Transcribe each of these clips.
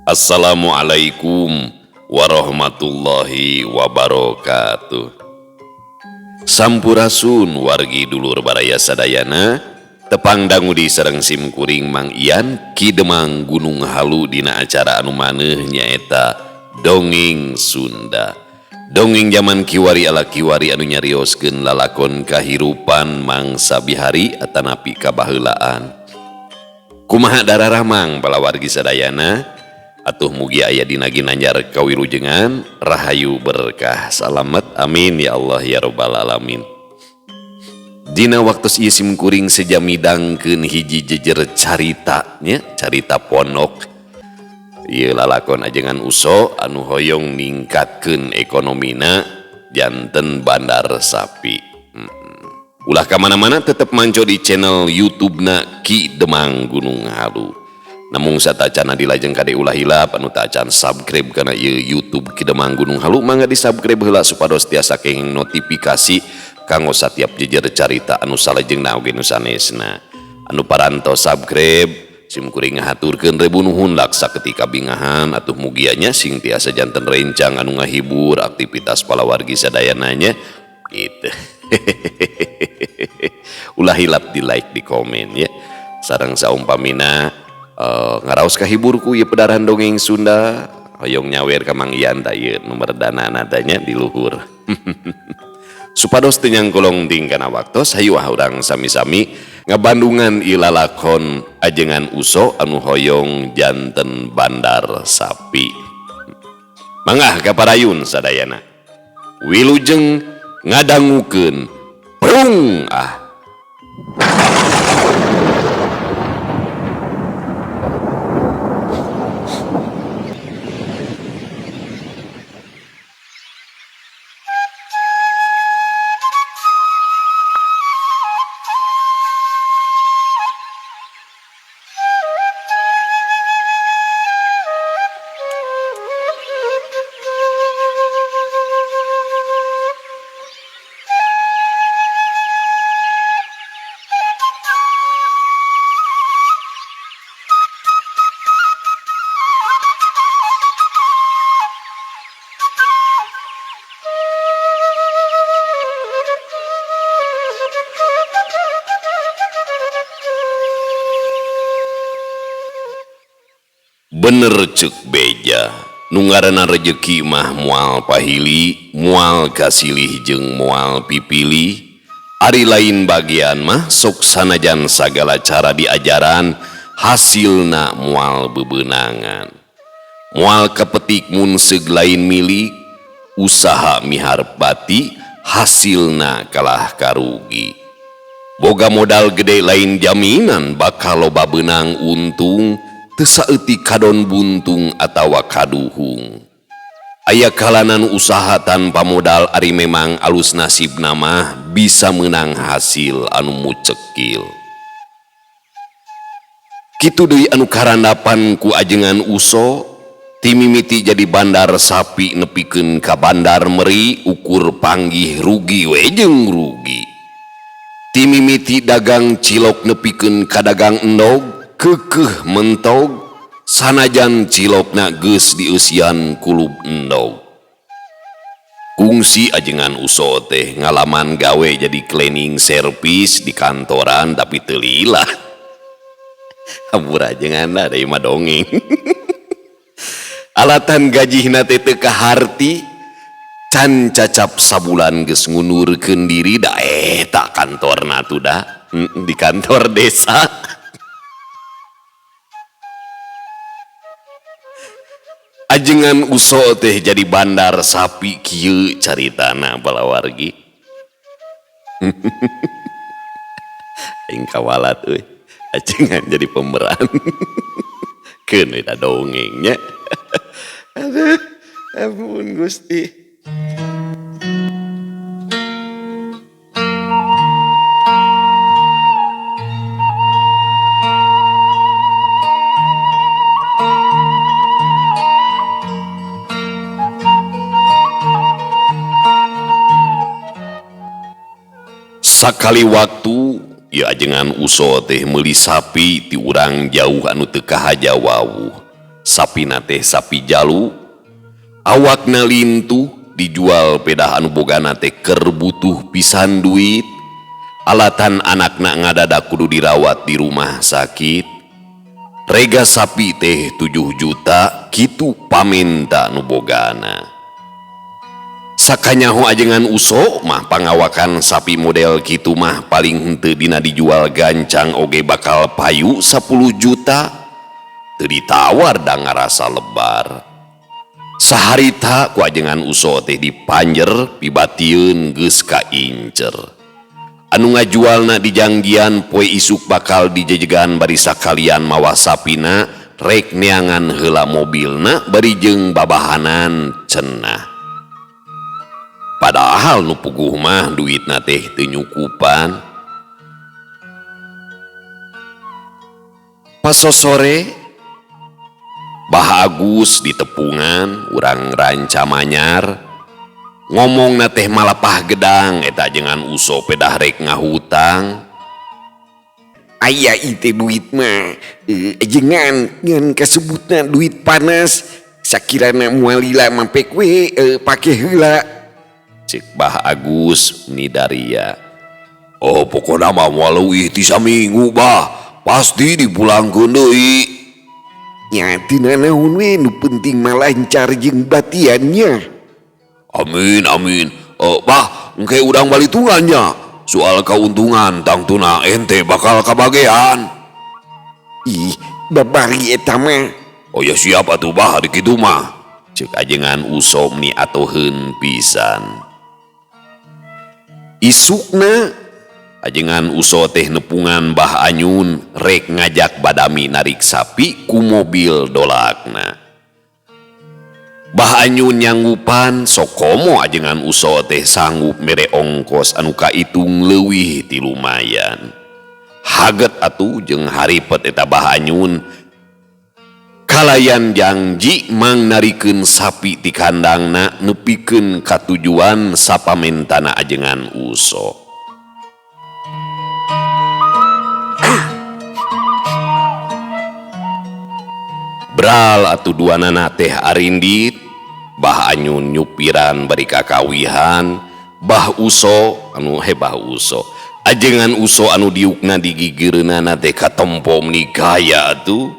Assalamualaikum warahmatullahi wabarakatuh. Sampurasun wargi dulur baraya sadayana, tepang dangu di sareng sim kuring Mang Ian Ki Demang Gunung Halu dina acara anu maneuh nyaeta Dongeng Sunda. Dongeng zaman kiwari ala kiwari anu nyarioskeun lalakon kahirupan mangsa bihari atanapi kabaheulaan. Kumaha dararamang palawargi sadayana? Atuh mugi aya dina ginanjar kawilujengan, rahayu berkah salamet, amin ya Allah ya robbal alamin. Dina waktu ieu sim kuring seja midangkeun hiji jejer carita nya, carita pondok. Ieu lalakon ajengan Uso anu hoyong ningkatkeun ekonomina janten bandar sapi. Ulah ka mana-mana, tetep manco di channel YouTube-na Ki Demang Gunung Halu. Namung satacana dilajeng kade ulah hilap anu tacan subscribe kana ieu YouTube Ki Demang Gunung Halu, mangga di subscribe heula supados tiasa kenging notifikasi kanggo satiap jejer carita anu salajengna oge nu sanesna. Anu parantos subscribe sim kuring ngahaturkeun ribu nuhun laksa ketika bingahan, atuh mugianya sing tiasa janten rencang anu ngahibur aktivitas palawargi sadayananya gitu. Ulah hilap di like, di komen ya. Sareng saumpamina ngaraos kahibur ku ieu pedaran dongeng Sunda, hoyong nyawer ka Mang Ian ta ieu nomor dana nadanya di luhur. Supados teu nyangkolong ting kana waktos, hayu ah urang sami-sami ngabandungan ieu lalakon ajengan Uso anu hoyong janten bandar sapi. Mangga kaparayun sadayana. Wilujeng ngadangukeun prung ah. Bener cek beja, nu ngaranna rejeki mah moal pahili, moal kasilih jeung moal pipilih. Ari lain bagian mah sok sanajan sagala cara diajaran, hasilna moal bebenangan. Moal kepetik mun seug lain milik, usaha miharep bati, hasilna kalah karugi. Boga modal gede lain jaminan bakal loba beunang untung, teu saeutik kadon buntung atawa kaduhung. Aya kalana nu usaha tanpa modal ari memang alus nasibna mah bisa meunang hasil anu mucekil. Kitu deui anu karandapan ku ajengan Uso, ti mimiti jadi bandar sapi nepikeun ka bandar meri ukur panggih rugi we jeung rugi. Ti mimiti dagang cilok nepikeun ka dagang endog, keukeuh mentog, sanajan cilokna geus dieusian kulub endog. Kungsi ajengan Uso teh ngalaman gawe jadi cleaning service di kantoran tapi teu lila. Hampura ajengan da deui mah dongeng. Alatan gajihna teh teu kaharti, can cacap sabulan geus ngundurkeun diri da eta kantorna tuh da, di kantor desa. Ajengan Uso teh jadi bandar sapi kieu caritana balawargi. Aing kawalat euy, ajengan jadi pemeran. Keun we da dongengnya. Aduh, ampun Gusti. Sakali waktu ya ajengan Uso teh meuli sapi ti urang jauh anu teu kahaja wawuh. Sapina teh sapi jalu, awakna lintuh dijual pedah anu bogana teh keur butuh pisan duit. Alatan anakna ngadadak kudu dirawat di rumah sakit. Rega sapi teh 7 juta kitu pamenta nu bogana. Sakanyaho ajengan Uso mah pangawakan sapi model kitu mah paling henteu dina dijual gancang oge bakal payu 10 juta. Teu ditawar da ngarasa lebar. Saharita ku ajengan Uso teh dipanjer pibatieun geus kaincer. Anu ngajualna dijanggian poe isuk bakal dijejegan bari sakalian mawa sapina rek neangan heula mobilna bari jeung babahanan cenah. Padahal nu puguh mah duitna teh teu nyukupan. Pasosore Bah Agus ditepungan urang ranca manyar ngomongna teh malapah gedang eta ajengan Uso pedah rek ngahutang. Aya ieu duit mah ajengan ngan kasebutna duit panas sakirana moal lila mampek we pake heula. Cek Bah Agus nidaria. Oh pokona mah moal leuwih ti saminggu bah, pasti dipulangkeun deui. Nya teu nanaon we nu penting mah lancar jeung batiannya. Amin amin. Bah, engke urang balitungan nya. Soal keuntungan tangtuna ente bakal kabagean. Ih, babari eta mah. Oh ya siap atuh bah di kitu mah. Cek ajengan Uso meni atoheun pisan. Isukna ajengan Uso teh nepungan Bah Anyun rek ngajak badami narik sapi ku mobil dolakna. Bah Anyun nyanggupan sokomo ajengan Uso teh sanggup mere ongkos anu kaitung leuwih ti lumayan. Haget atuh jeung haripet eta Bah Anyun kalayan janji mang narikeun sapi ti kandangna nepikeun ka tujuan sapamentana ajengan Uso. Bral atuh duanana teh arindit, Bah Anyun nyupiran bari kakawihan, Bah Uso anu hebah Uso. Ajengan Uso anu diukna digigireunana teh katempo meni gaya atuh.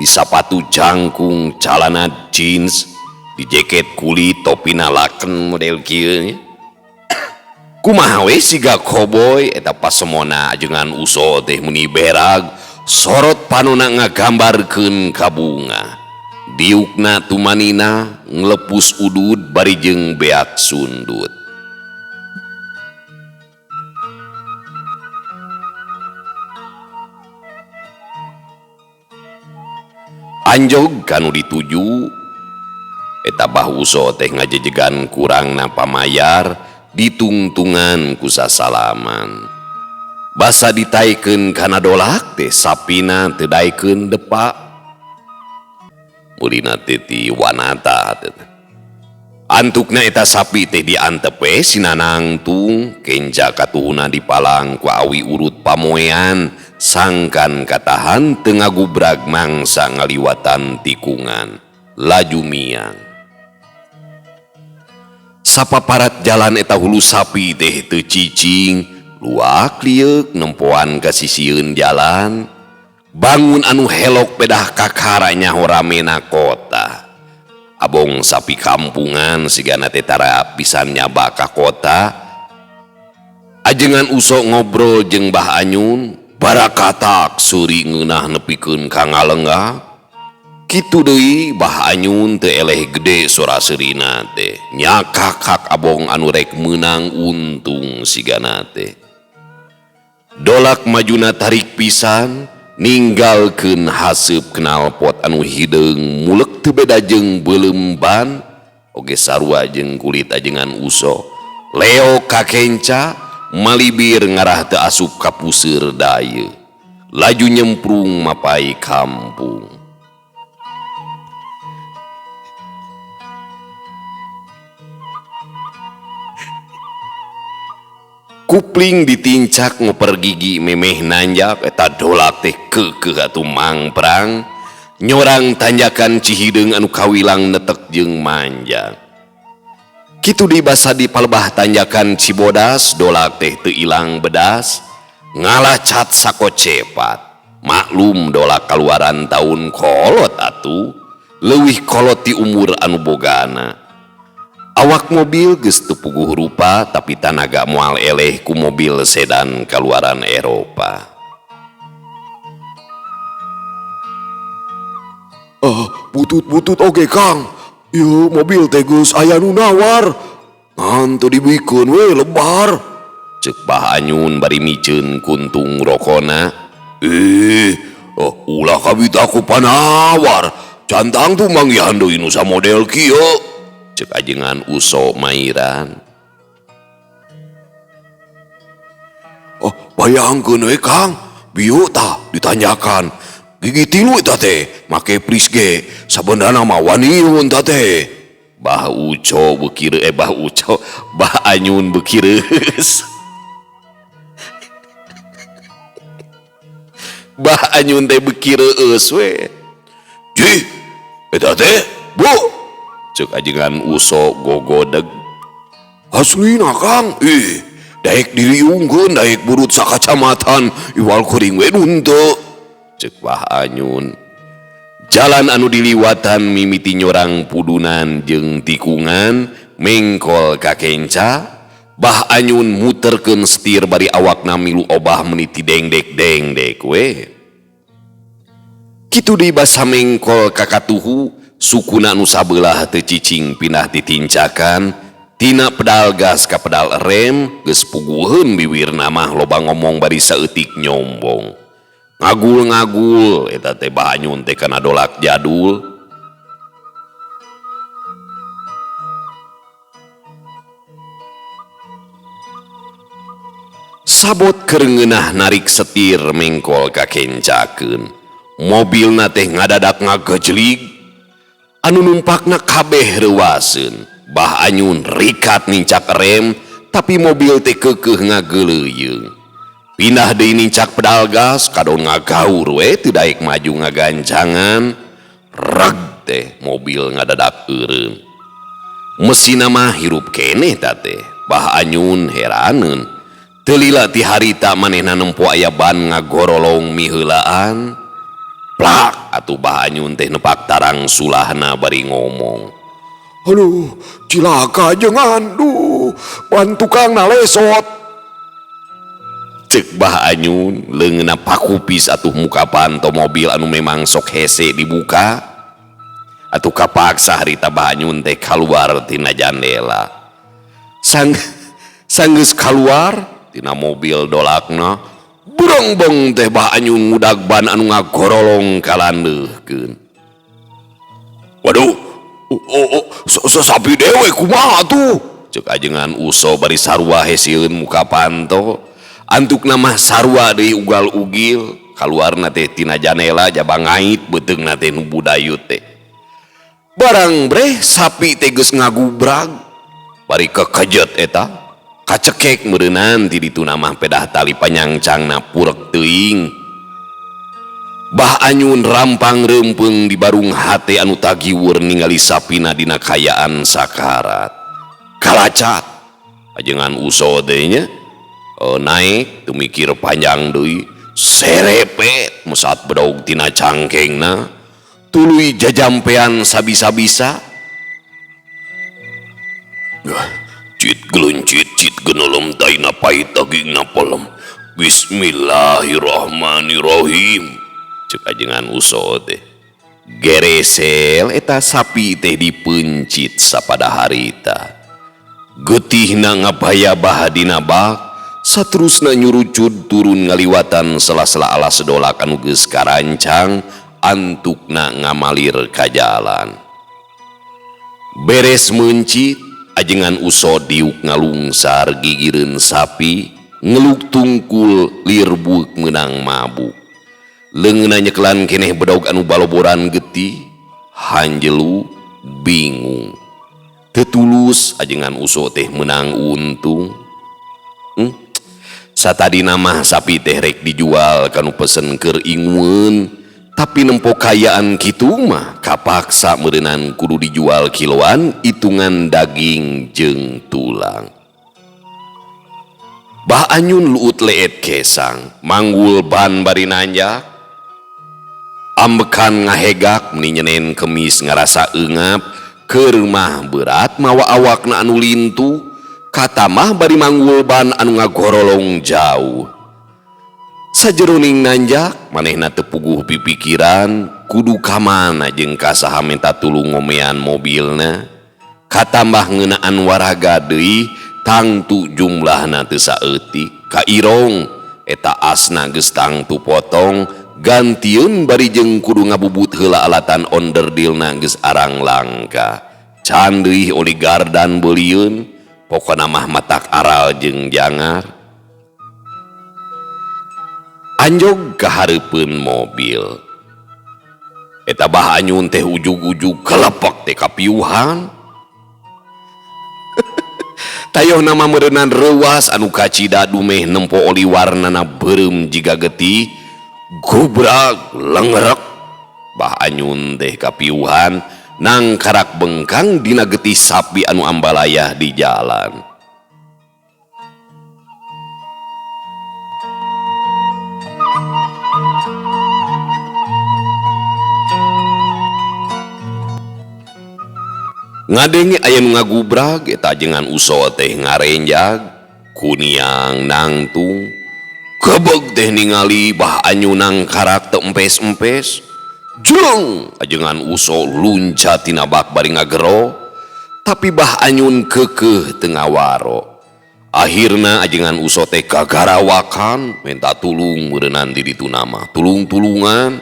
Di sapatu jangkung, calana jeans, di jaket kulit, topina laken model kieu nya. Kumaha we siga koboy eta pasemona ajengan Uso teh meni berag, sorot panona ngagambarkeun ka bunga. Diukna tumanina nglepus udud bari jeung beak sundut. Anjog kanu dituju eta Bah Uso teh ngajejegan kurangna pamayar ditungtungan ku sasalaman. Basa ditaikeun kana dolak teh sapina teu daekeun depak. Mulina teh ti Wanata teh. Antukna eta sapi teh diantep we sinanangtung kenca katuhuna dipalang ku awi urut pamoean sangkan katahan teu ngagubrag mangsa ngaliwatan tikungan laju miang. Sapaparat jalan eta hulu sapi teh teu cicing luak lieuk nempoan ka sisieun jalan bangun anu helok pedah kakara nyaho ramena kota. Abong sapi kampungan sigana teh tara pisan nyaba ka kota. Ajengan Uso ngobrol jeung Bah Anyun barakatak suri ngeunah nepikeun ka ngalenggah. Kitu deui Bah Anyun teu eleh gede sora seurina teh nyakakak abong anu rek meunang untung sigana teh. Dolak majuna tarik pisan ninggalkeun haseup knalpot anu hideung mulek teu beda jeung beuleum ban oge sarua jeung kulit ajengan Uso. Leo kakenca malibir ngarah teu asup ka puseur daye laju nyemprung mapai kampung. Kupling ditincak ngoper gigi memeh nanjak eta dolak teh keukeuh atuh mangprang Nyorang tanjakan Cihideung anu kawilang netek jeung manjang. Kitu deui basa di palebah tanjakan Cibodas dolak teh teu ilang bedas, ngalacat sakocepat. Maklum dolak kaluaran taun kolot atuh, leuwih kolot ti umur anu bogana. Awak mobil geus teu puguh rupa tapi tanaga moal eleh ku mobil sedan kaluaran Eropa. Butut-butut oge Kang. Ieu mobil teh geus aya nu nawar. Ngan teu dibikeun we lebar. Ceuk Bah Anyun bari miceun kuntung rokona. Oh, ulah kabita ku panawar. Cantang tuh manggihan deui nu samodel kieu. Ceuk ajengan Uso mairan. Oh, bayangkeun we Kang, bieu tah ditanyakan. Gigi tilu eta teh, make plis ge, sabenerna mah waniun ta teh. Bah Uco beuki Bah Uco, Bah Anyun beuki reus. Bah Anyun teh beuki reueus we. Jih, eta teh, Bu. Ceuk ajengan Uso gogodeg. Aslina Kang, ih, daek diriungkeun, daek burut sakacamatan, iwal kuring we nu henteu. Ceuk Bah Anyun. Jalan anu diliwatan mimiti nyorang pudunan jeung tikungan mengkol ka kenca. Bah Anyun muterkeun setir bari awakna milu obah meniti dengdek-dengdek we. Kitu deui basa mengkol ka katuhu, sukuna nu sabelah teu cicing pindah titincakan, tina pedal gas ka pedal rem, geus puguheun biwirna mah loba ngomong bari saeutik nyombong. Ngagul-ngagul eta teh Bah Anyun teh kana dolak jadul. Sabot keur ngeunah narik setir mengkol ka kencakeun. Mobilna teh ngadadak ngagejlig. Anu numpakna kabeh reuaseun. Bah Anyun rikat nincak rem, tapi mobil teh keukeuh ngageuleuyeung. Pindah deui nincak pedal gas, kadon ngagaur we teu daek maju ngagancangan. Reg teh mobil ngadadak eureun. Mesinna mah hirup keneh ta teh. Bah Anyun heraneun. Teu lila ti harita manehna nempo aya ban ngagorolong miheulaan. Plak atuh Bah Anyun teh nepak tarang sulahna bari ngomong. Aduh, cilaka jangan, duh, ban tukangna lesot. Ceuk Bah Anyun leungeunna pakupis atuh muka panto mobil anu memang sok hese dibuka. Atuh kapaksa harita Bah Anyun teh kaluar tina jandela. Sanggeus kaluar tina mobil dolakna, berongbong teh Bah Anyun ngudag ban anu ngagorolong kalandeuhkeun. Waduh, sapi dewe kumaha tuh? Ceuk ajengan Uso bari sarua hesieun muka panto. Antukna mah sarua deui ugal-ugil, kaluarna teh tina janela jaba ngait beuteungna teh nu budayut teh. Barang breh sapi teh geus ngagubrag, bari kekejet eta, kacekek meureunan ti dituna mah pedah tali panyangcangna purek teuing. Bah Anyun rampang reumpeung di barung hate anu tagiweur ningali sapina dina kayaan sakarat. Kalacat ajengan Uso teh nya. Naik teu mikir panjang deui, serepet mesat bedog tina cangkengna, tuluy jajampean sabisa-bisa. Cit gelencit cit genelem taina pahit dagingna pelem. Bismillahirrahmanirrahim. Ceuk ajengan Uso teh. Geresel eta sapi teh dipencit sapada harita. Getihna ngabayabah dina bak, saterusna nyurucud turun ngaliwatan sela-sela alas dolak anu geus karancang, antukna ngamalir ka jalan. Beres meuncit, ajengan Uso diuk ngalungsar gigireun sapi, ngeluk tungkul lir buuk meunang mabuk. Leungeunna nyekelan keneh bedog anu baloboran getih, hanjelu bingung. Teu tulus ajengan Uso teh meunang untung. Satadina mah sapi teh rek dijual kanu pesen keur ingueun, Tapi nempo kayaan kitu mah kapaksa meureunan kudu dijual kiloan hitungan daging jeung tulang. Bah Anyun luut leet kesang, manggul ban bari nanjak. Ambekan ngahegak meni nyenen kemis ngarasa eungap, keur mah berat mawa awakna anu lintu, katamah bari manggul ban anu ngagorolong jauh. Sajeroning nanjak, manehna teu puguh pipikiran, kudu ka mana jeung ka saha minta tulung ngomean mobilna. Katambah ngeunaan waraga deui, tangtu jumlahna teu saeutik. Kairong eta asna geus tangtu potong, gantieun bari jeung kudu ngabubut heula alatan onderdilna geus arang langka. Can deui oli gardan beulieun, pokona mah matak aral jeung jangar. Anjog ka hareupeun mobil. Eta Bah Anyun teh ujug-ujug kelepek teh kapiuhan. Tayoh nama meureunan reuas anu kacida dumeh nempo oli warnana beureum jiga getih, gubrag lengrek. Bah Anyun teh kapiuhan nangkarak bengkang dina getih sapi anu ambalayah di jalan. Ngadenge aya nu ngagubrag eta ajengan Uso teh ngarenjag kuniang nangtung gebeg teh ningali Bah Anyun nangkarak teu empes-empes. Jleng ajengan Uso luncat tina bak bari ngagero, tapi Bah Anyun keukeuh teu ngawaro. Akhirna ajengan Uso teh kagarawakan minta tulung meureunnan di ditu nama tulung-tulungan.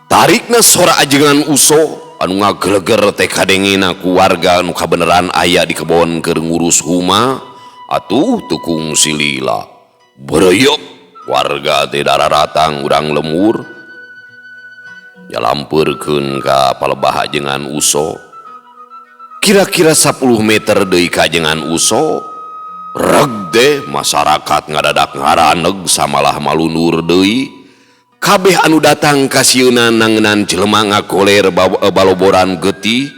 Tarikna sora ajengan Uso anu ngageleger teh kadengena ku warga anu kabeneran aya di kebon keur ngurus huma. Atuh teu kungsi lila bereyok warga teh dararatang urang lemur nyalampeurkeun ka palebah ajengan Uso. Kira-kira 10 meter deui ka ajengan Uso, reg deh masyarakat ngadadak ngaraneg samalah malunur deui. Kabeh anu datang kasieuna nangenan jelema ngagoler baloboran getih.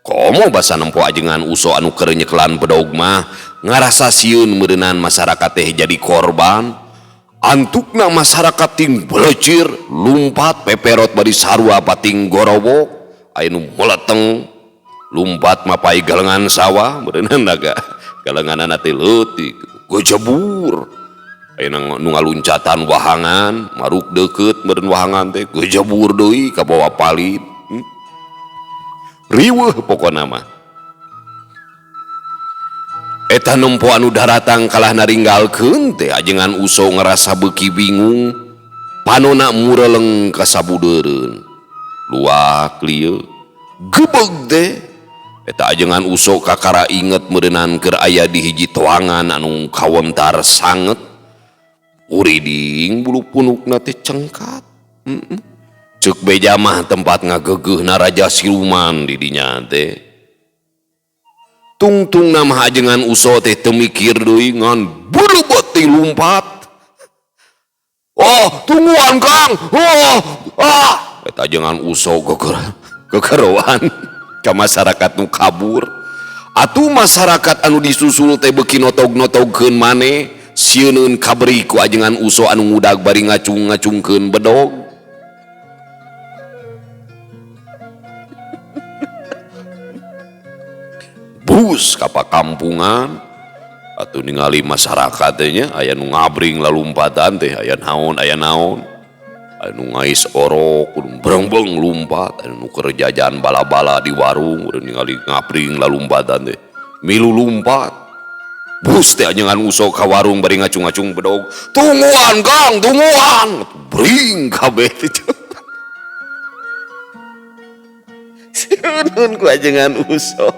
Komo basa nempo ajengan Uso anu keur nyekelan bedog mah ngarasa sieun meureunnan masyarakat teh jadi korban. Antukna masyarakat ting belecir lumpat peperot bari sarua pating gorowok. Aya nu meleteng lumpat mapai galengan sawah meureunnan naga galenganana teh leutik gejebur. Aya nu ngaluncatan wahangan maruk deukeut meureun wahangan teh gejebur deui ka bawa palit. Riweuh pokona mah. Eta nempo anu daratang kalah naringgalkeun teh ajengan Uso ngarasa beuki bingung, panona mureleng ka sabudeureun. Luak lieu gebeg teh eta ajengan Uso kakara inget meureunnan keur aya di hiji toangan anu kawentar sanget. Uriding bulu punukna teh cengkat. Ceuk beja mah tempat ngagegeuhna raja siluman di dinya teh. Tungtungna mah ajengan Uso teh teu mikir deui ngan bulubot teh lumpat. Oh, tungguan Kang. Oh, ah. Eta ajengan Uso gegeroan ka masyarakat nu kabur. Atuh masyarakat anu disusul teh beuki notog-notogkeun maneh. Sieun kaberi ku ajengan Uso anu ngudag bari ngacung-ngacungkeun bedog. Bus ka pakampungan atuh ningali masyarakat teh nya aya nu ngabring lalumpatan teh aya naon aya naon. Aya nu ngais orok kudu brengbeung lumpat, aya nu keur jajan bala-bala di warung udah ningali ngabring lalumpatan teh milu lumpat. Bus teh ajengan Uso ka warung bari ngacung-ngacung bedog. Tungguan Kang, tungguan. Bring kabeh teh. Sieun ku ajengan Uso.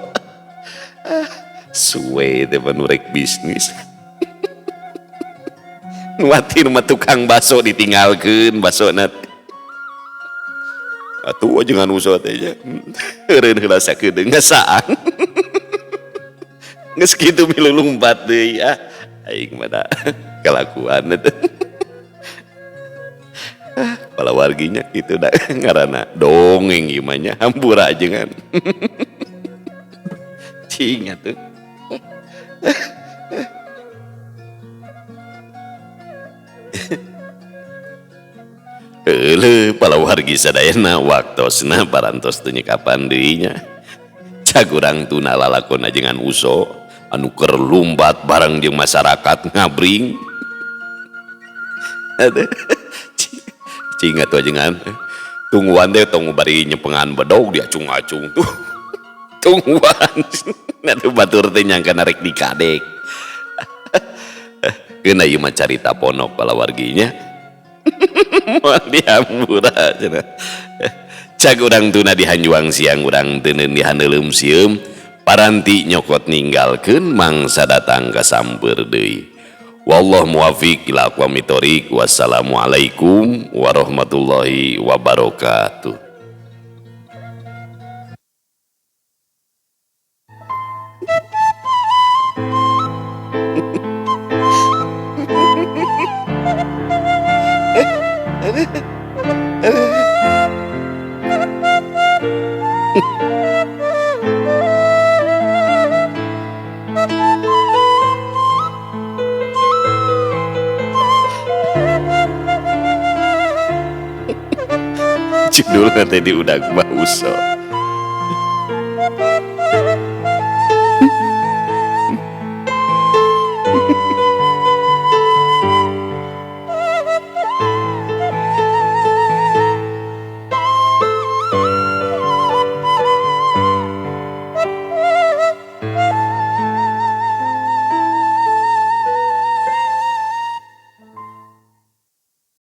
Suwe teh mah rek bisnis. Nuatir mah tukang baso ditinggalkeun basona. Atuh ajengan Uso teh nya. Eureun heula sakedeung ngasaan. Geus kitu milu lumpat deui ah. Aing mah da kalakuan eta. Palawarginya kitu da ngaranna dongeng ieu mah nya hampura ajengan. Cing atuh. Euleuh palawargi sadayana waktosna parantos teu nyekapan deui nya. Cag urang tuna lalakon ajengan Uso anu keur lumbat bareng jeung masyarakat ngabring. Aduh. Cing atuh ajengan. Tungguan teh tong bari nyepengan bedog diacung-acung tuh. Tungguan. Atuh batur teh nyangka narek dikadek. Keuna ieu mah carita ponok palawarginya. Moal dihampura cenah. Cag urang tuna dihanjuang siang urang teuneun dihaneuleum sieum paranti nyokot ninggalkeun mangsa datang ka samper deui. Wallahu muwafiq ila aqwamit thoriq. Wassalamualaikum warahmatullahi wabarakatuh. Judulna teh di udag mah Uso.